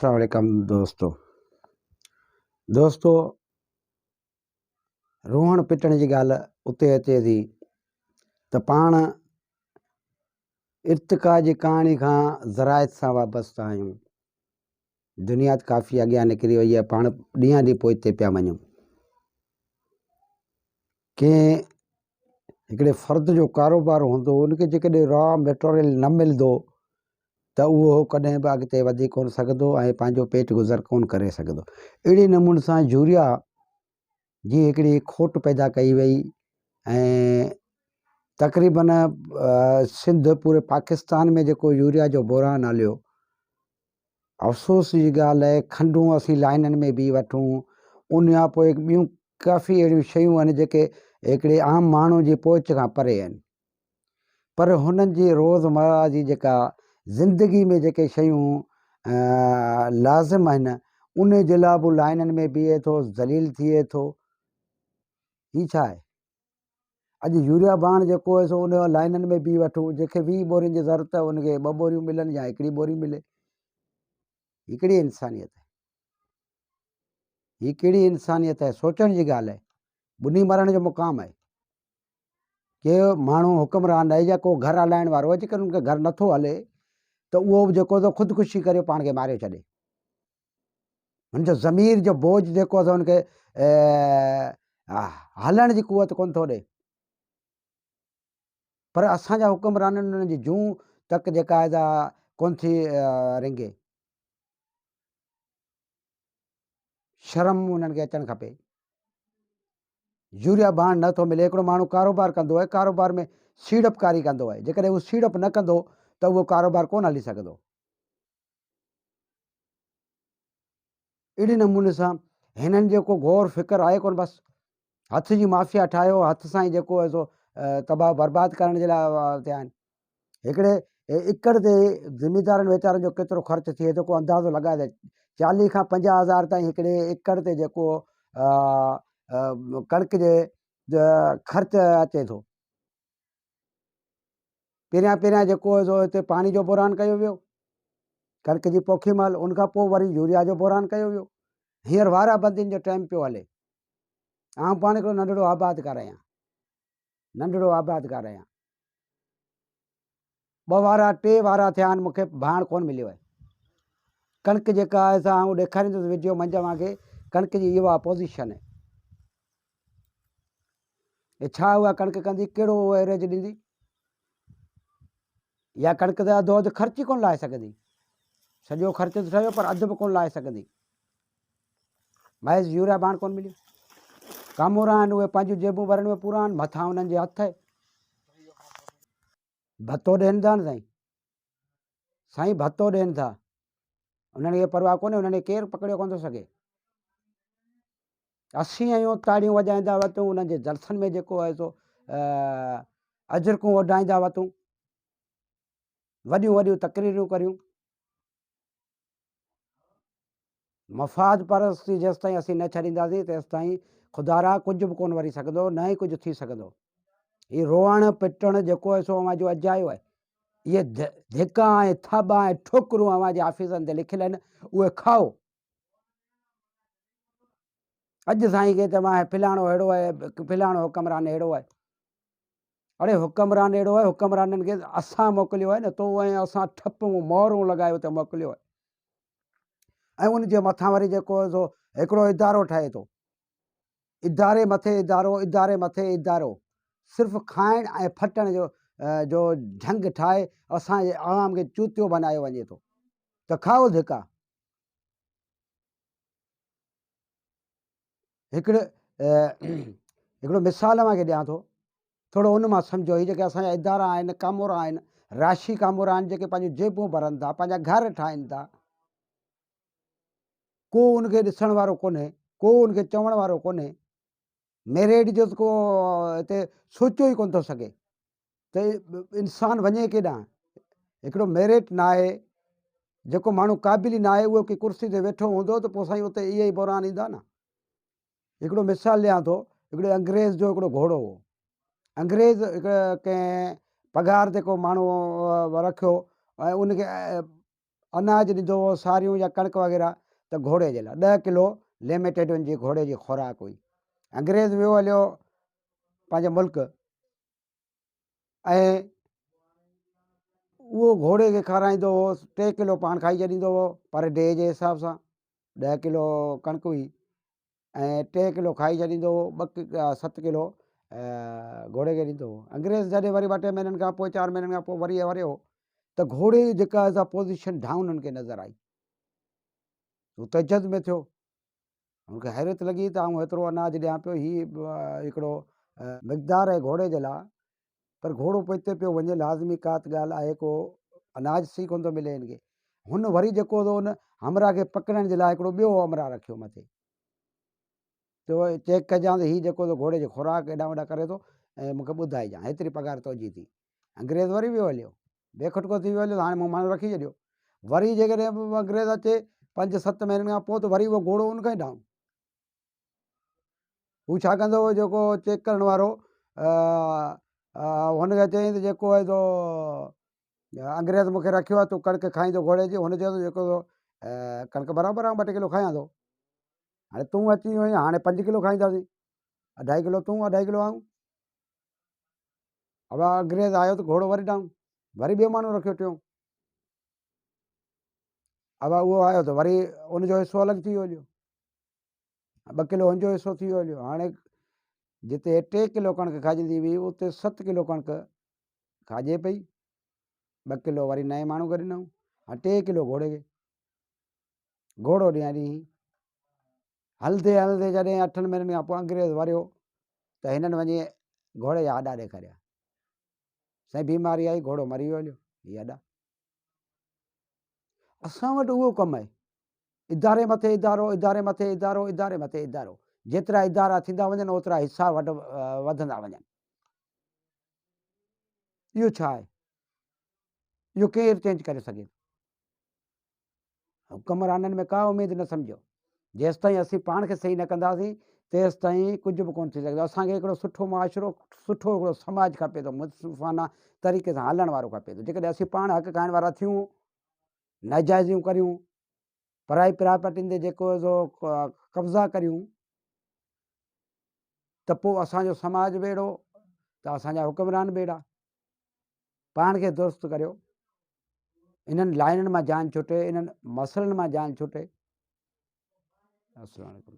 السلام عليڪم دوستو دوستو روئڻ پٽڻ جي ڳالهه اتي اچي ٿي ته پاڻ ارتقا جي ڪهاڻي کان زراعت سان وابسته آهيون. دنيا ته ڪافي اڳيان نڪري وئي آهي، پاڻ ڏينهان ڏينهن پوئتي پيا وڃون. ڪنهن هڪڙي فرد جو ڪاروبار هوندو ان کي جيڪڏهن را ميٽيريل نه ملندو ته اهو ڪڏهن به اڳتي وڌي ڪونه سگهندو ۽ پنهنجو پيٽ گذر ڪونه ڪري سگهندو. اهڙي نموني سان يوريا جي هڪڙي کوٽ پيدا ڪئي وئي ۽ تقريبن سنڌ پوري پاڪستان ۾ جيڪو يوريا جو بحران هليو افسوس جي ڳالهه آهي کنڊون اسين لائنن ۾ بيهي وٺون ان کان پوء ٻيون ڪافي اهڙيون شيون آهن جيڪي هڪڙي عام ماڻهو جي پهچ کان پري آهن پر هنن جي روزمره جي جيڪا زندگي ۾ جيڪي شيون لازم آهن ان جي لاء به لائنن ۾ بيهي ٿو ذليل ٿئي ٿو هي ڇا آهي اڄ يوريا ڀاڻ جيڪو آهي سو ان لائنن ۾ بيهي وٺو جنهن کي 20 ٻورين جي ضرورت آهي ان کي ٻه ٻوريون ملن يا هڪڙي ٻوري ملي هي ڪهڙي انسانيت آهي هي ڪهڙي انسانيت آهي سوچڻ جي ڳالهه آهي ٻني مرڻ جو مقام آهي ڪي ماڻهو حڪمران آهي يا ڪو گهر هلائڻ وارو آهي جيڪڏهن ان کي گهر نٿو هلي ته اهو به جيڪو سو خودڪشي ڪري پاڻ کي ماريو ڇڏي هن جو ضمير جو بوجھ جيڪو سو هن کي هلڻ جي قوت ڪون ٿو ڏي پر اسان جا حڪمران انهن جي جون تڪ جيڪا آهي سا ڪون ٿي رنگي شرم انهن کي اچڻ کپي. يوريا ڀاڻ نه ٿو ملي، هڪڙو ماڻهو ڪاروبار ڪندو آهي، ڪاروبار ۾ سيڙپڪاري ڪندو آهي، جيڪڏهن هو سيڙپ نه ڪندو ته اهو ڪاروبار ڪونه هلي سگهندو. اهڙي نموني سان هنن جو ڪو غور فڪر آهي ڪونه، بس هٿ جي مافيا ٺاهيو، هٿ سان ئي جيڪو آهي سو تباهه برباد ڪرڻ جي لاء ٿيا آهن. هڪڙي ايڪڙ تي زميندارن ويچارن جو ڪيترو خرچ ٿئي ٿو ڪو اندازو لڳائي ته 40 کان 50 هزار تائين هڪڙي ايڪڙ تي جيڪو ڪڻڪ جي خرچ اچي ٿو. پهريان پهريان جيڪو سو هتي پاڻي جو بحران ڪيو ويو ڪڻڪ جي پوکي مهل، ان کان پوء وري يوريا جو بحران ڪيو ويو. هينئر وارا بندين جو ٽائيم پيو هلي. آئون پاڻ هڪڙو ننڍڙو آبادگار آهيان، ننڍڙو آبادگار آهيان. ٻه وارا ٽي وارا ٿيا آهن مونکي ڀاڻ ڪونه مليو آهي. ڪڻڪ جيڪا آهي سا آئون ڏيکاريندس وڊيو منجهه اوهان کي ڪڻڪ جي اها پوزيشن آهي. اي ڇا اها ڪڻڪ ڪندي ڪهڙو اهو ايوريج ڏيندي يا ڪڻڪ ته اڌو اڌ خرچ ئي ڪونه لاهي سگهندي. سڄو خرچ ته ٺهيو پر اڌ به ڪونه لاهي سگهندي. محض يوريا ڀاڻ ڪونه مليو. ڪامورا آهن اهي پنهنجون جيبون ڀرڻ ۾ پورا آهن مٿان انهن جي هٿ آهي. ڀتو ڏين ٿا نه سائين، سائين ڀتو ڏين ٿا، انهن کي پرواهه ڪونهي، انهن کي ڪير پڪڙيو ڪونه ٿو سگهي. اسين آهيون تاڙيون وڄائيندا وتون، انهن جي جلسن ۾ جيڪو آهي سو اجرڪون وڍائيندا وتون، وڏيون وڏيون تقريرون ڪريون. مفاد پرستي جيستائين اسين نه ڇڏينداسين تيستائين خدارا ڪجهه به ڪونه وري سگهندو نه ئي ڪجهه ٿي سگهندو. هي روئڻ پٽڻ جيڪو آهي سو اوهان جو اجايو آهي. اهي ڌڪا ۽ ٿاٻا ۽ ٺوڪرون اوهان جي آفيسن تي لکيل آهن اهي کائو. اڄ سائين کي چوان فلاڻو اهڙو آهي فلاڻو حڪمران اهڙو آهي. اڙي حڪمران اهڙو آهي، حڪمرانن کي اسان موڪليو آهي نه تو ۽ اسان ٺپون مهرون لڳائي اتي موڪليو آهي ۽ ان جي مٿان وري جيڪو سو هڪڙو ادارو ٺهي ٿو، اداري مٿي ادارو، اداري مٿي ادارو، صرف کائڻ ۽ ڦٽڻ جو جو جهنگ ٺاهي اسان جي عوام کي چوتيو بنايو وڃي ٿو ته کائو ڌڪا. هڪڙو هڪڙو مثال اوهان کي ڏيان ٿو ٿورو ان مان سمجهو هي جيڪي اسان جا ادارا آهن ڪامورا آهن راشي ڪامورا آهن جيڪي پنهنجون جيبون ڀرن ٿا پنهنجا گهر ٺاهين ٿا ڪو ان کي ڏسڻ وارو ڪونهي ڪو ان کي چوڻ وارو ڪونهي ميرٽ جو ڪو هتي سوچيو ئي ڪونه ٿو سگهي ته انسان وڃي ڪيڏانهن هڪڙو ميرٽ نه آهي جيڪو ماڻهو قابل ئي نه آهي اهو ڪي ڪرسي تي ويٺو هوندو ته پوء سائين اتي اهي ئي بحران ايندا نه هڪڙو مثال ڏيان ٿو هڪڙي انگريز جو هڪڙو گهوڙو هو انگريز هڪ ڪنهن پگهار تي ڪو ماڻهو رکيو ۽ ان کي اناج ڏيندو هو ساريون يا ڪڻڪ وغيره ته گهوڙي جي لاء ڏهه ڪلو ليميٽيڊ ان جي گهوڙي جي خوراڪ هئي. انگريز ويو هليو پنهنجي ملڪ ۽ اهو گهوڙي کي کارائيندو هو ٽي ڪلو پاڻ کائي ڇڏيندو هو پر ڊي جي حساب سان ڏهه ڪلو ڪڻڪ هئي ۽ ٽي ڪلو کائي ڇڏيندو هو ٻه ست ڪلو گهوڙي کي ڏيندو هو انگريز جڏهن وري ٻه ٽي مهينن کان پوء چار مهينن کان پوء وري وريو ته گهوڙي جي جيڪا سا پوزيشن ڊائون هن کي نظر آئي هو تجد ۾ ٿيو هن کي حيرت لڳي ته آئون هيترو اناج ڏيان پيو هي هڪڙو مقدار آهي گهوڙي جي لاء پر گهوڙو پوئتي پيو وڃي لازمي ڪا ته ڳالهه آهي ڪو اناج صحيح ڪونه ٿو ملي هن کي هن وري جيڪو هو ان همراهه کي پڪڙڻ جي لاء هڪڙو ٻيو همراهه رکيو مٿي ته چيڪ ڪجان ته هي جيڪو ٿو گهوڙي جي خوراڪ ايڏا وڏا ڪري ٿو ۽ مونکي ٻڌائجان هيتري پگهار تو جي ٿي انگريز وري ويو هليو بي کٽڪو ٿي ويو هليو هاڻي مون ماڻهو رکي ڇڏيو وري جيڪڏهن انگريز اچي پنج ست مهينن کان پوء ته وري اهو گهوڙو ان کان ئي ڊائون هو ڇا ڪندو هو جيڪو چيڪ ڪرڻ وارو هن کي چيائين ته جيڪو آهي سو انگريز مونکي رکيو آهي تون ڪڻڪ کائين ٿو گهوڙي جي هن چيو ته جيڪو ڪڻڪ برابر آئون ٻه ٽي ڪلو کايان ٿو هاڻي تون اچي ويو آهين هاڻي پنج ڪلو کائينداسين اڍائي ڪلو تون اڍائي ڪلو آئون ابا انگريز آيو ته گهوڙو وري ڊائون وري ٻيو ماڻهو رکيو ٽيون ابا اهو آيو ته وري ان جو حصو الڳ ٿي ويو هليو ٻه ڪلو هن جو حصو ٿي ويو هليو هاڻي جتي ٽي ڪلو ڪڻڪ کاڄندي هئي اتي ست ڪلو ڪڻڪ کاڄي پئي ٻه ڪلو وري نئين ماڻهو کي ڏنائون هاڻي ٽي ڪلو گهوڙي کي گهوڙو ڏينهن ڏينهن هلندي هلندي جڏهن اٺن مهينن کان پوء انگريز وريو ته هنن وڃي گهوڙي جا هڏا ڏيکاريا سائين بيماري آئي گهوڙو مري ويو هليو هي هڏا اسان وٽ اهو ڪم آهي اداري مٿي ادارو اداري مٿي ادارو اداري مٿي ادارو جيترا ادارا ٿيندا وڃن اوترا حصا وٽ وڌندا وڃن اهو ڇا آهي اهو ڪير چينج ڪري سگهي ٿو حڪمرانن ۾ ڪا اميد نه سمجهو. جيستائين اسين پاڻ کي صحيح نه ڪنداسين تيستائين ڪجهه به ڪونه ٿي سگهندو. اسان کي هڪڙو سٺو معاشرو، سٺو هڪڙو سماج کپي ٿو، منصفانه طريقي سان هلڻ وارو کپي ٿو. جيڪڏهن اسين پاڻ حق کائڻ وارا ٿيون، ناجائزيون ڪريون، پرائي پراپرٽين تي جيڪو سو قبضا ڪريون ته پوء اسان جو سماج به اهڙو ته اسان جا حڪمران به اهڙا. پاڻ کي درست ڪريو انهن لائنن مان جان ڇٽي انهن مسئلن مان جان ڇٽي السلام عليڪم.